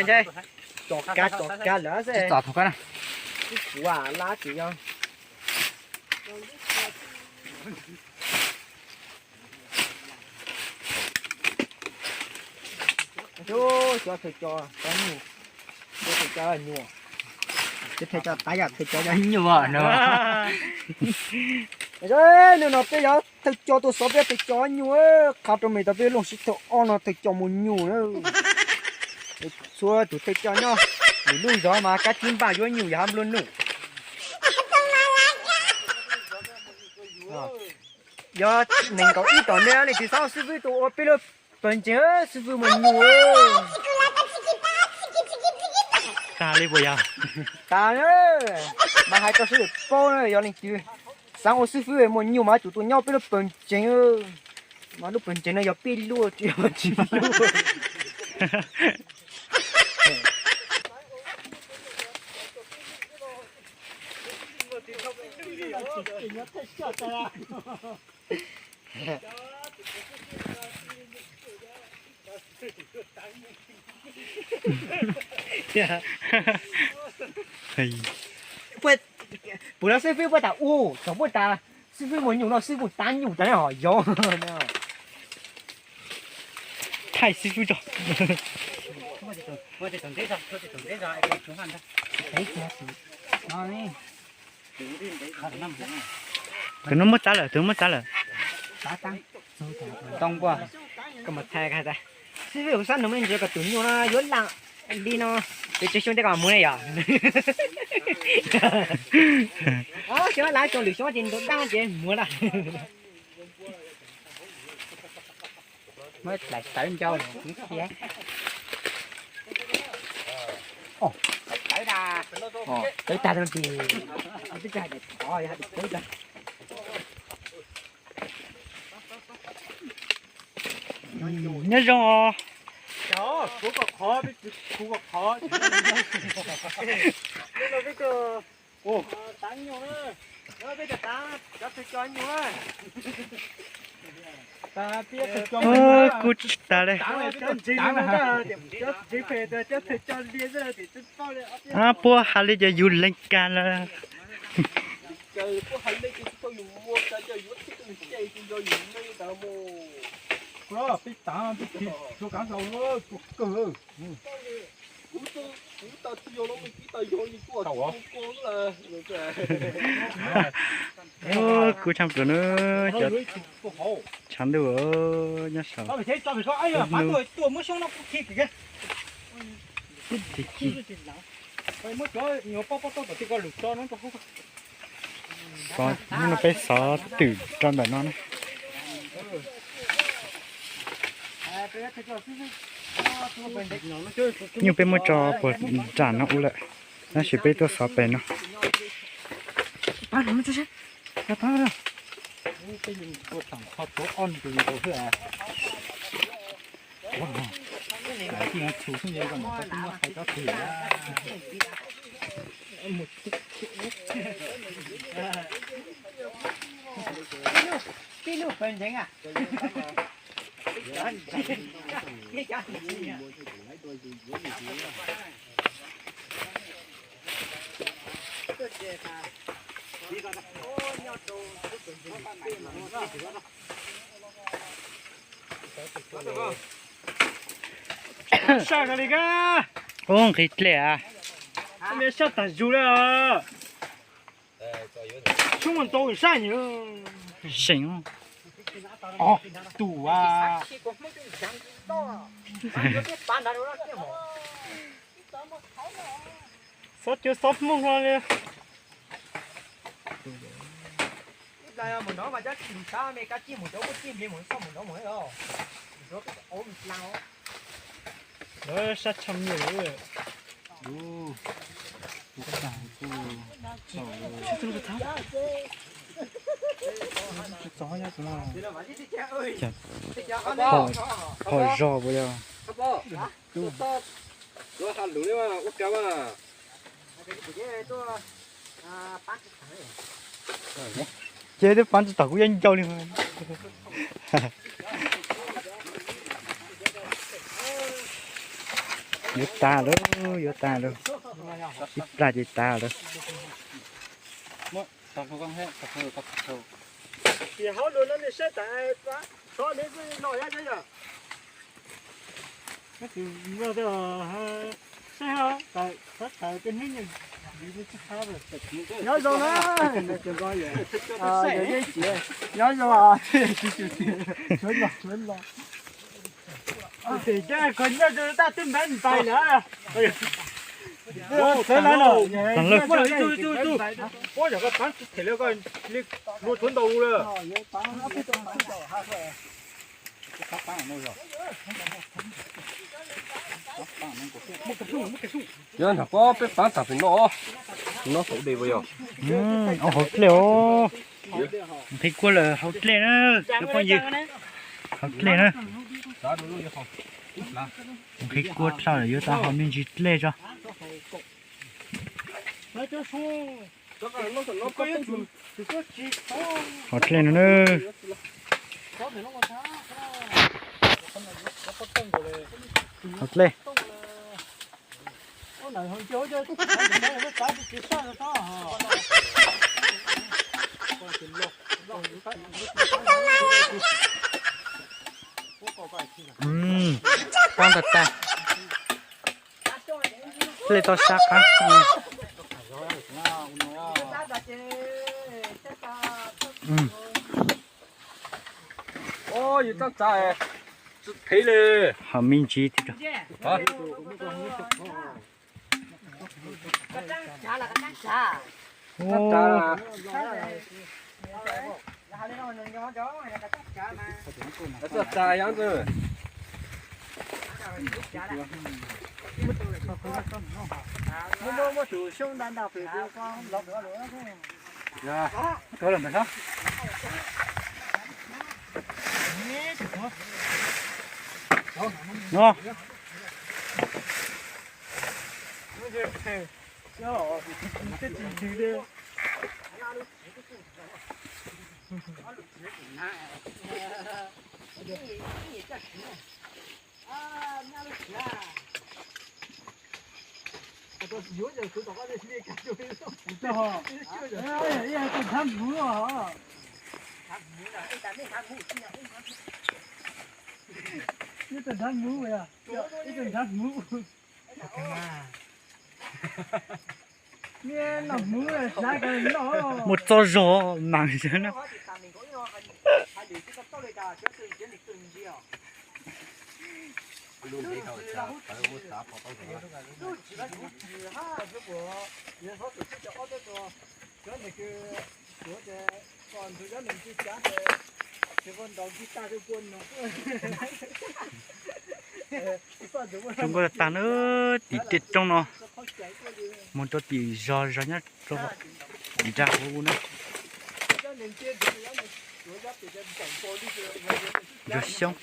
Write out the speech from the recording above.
Ntshai, tso kab tso kab lawm xwb. Txom thaum kab na. Kuv lab tsis yog. Cov thawj cov nyuam, cov thawj cov nyuam, cov thawj cov tav yam thawj cov cov nyuam no. Nws no peb yog thawj cov tuaj xov peb thawj cov nyuam, qha rau me tau peb looj sib thawj ob no thawj cov mus nyuam na. Txhua tus thawj cov nyob lwm lub zos mas kab tib npaj yuav nyuam yog nplua nuj. Yog nees nkaum ib tom ntej leej twg xav xib fwb tuaj ua peb lub pawg ntseeg, xib fwb mus nyuam. Tag li puas yog? Tag, mas hais rau sawv daws paub na, yog leej twg xav ua xib fwb mus nyuam mas tsum tuaj nyob peb lub pawg ntseeg. Mas lub pawg ntseeg no yog peb lub tsis yog tsis lub. Puas no xib fwb puas tas u, txog puas tas xib fwb mus nyuj no xib fwb tav nyuj tas ne hos yov. Thaij xib fwb tso. Tus no muab txav lawm, tus no muab txav lawm. Ntoo npua, koj mus thaij hais tias xib fwb kuv xav nug me ntsis kom tus nyuj no yuav lam li no, pes tsawg xyoo thiaj kom mus ne yom? Xyoo lawm, xyoo lwm xyoo ces ntaus dab ces mus lawm. Muab hlais tawv ncau thiab. Tawv tag no ces twb tsis hais tias thov, yog hais tias tawv tag. Nyob zoo os. Kuv tsis tas li. Puab has li ces yus lees kag lawm. Kuv tshav ntuj na, cov tshav ntuj nyob saum hnub. Xov, hnub no peb xov twm rau ntawm no na. Nyuj peb muab tso puag nram no ub lawm, tab sis peb tuaj xov pem no. Saj li ka. Ub, nqhis dlej a. Saj tag zus li. Xyoob ntau saj nyuj. Seem. Tus a. Xob cuab xob hmooj hlo li. Sab tshaj me. Phom zog puas yog? Ces twb pab tsis tau kuv yeej ncau li. Yuav tag lawm, yuav tag lawm. Ib plag ces tag lawm. Ces hauv lus no nej saib tas, xov neb twb no yog yog. Saib, nyob zoo na, nyob zoo, nyob zoo, suav los suav los. Tes cov koj nyob zoo tab twb npab ntais lawm. Tag lawm. Ua yog koj pab them lawm koj li luag tuav ntaus lawm. Yog nrog koj peb pab tag pem no, pem no tau de puas yog? Ua hauv dlej os. Nqhis kua lawm hauv dlej na, cov phooj ywg. Hauv dlej na. Nqhis kua tag lawm yuav tau haus me ntsis dlej tso. Haus dlej no na. Haus dlej. Poob tag tag. Dlej tau sab qab. Yus txaj txav, tsis thev li. Haus me ntsis thiab. Txaj txav, txaj txav yog. Muab tus xyoob nta nta pem, los pem. No. Tus nrhav muv, tus nrhav muv, tus nrhav muv. Muaj txoj zog mas na. Zoo nkauj tag na, tim tej roob no mus rau tim zos zos nyob rau tim nrag hauv na. Ntsuag xyoob.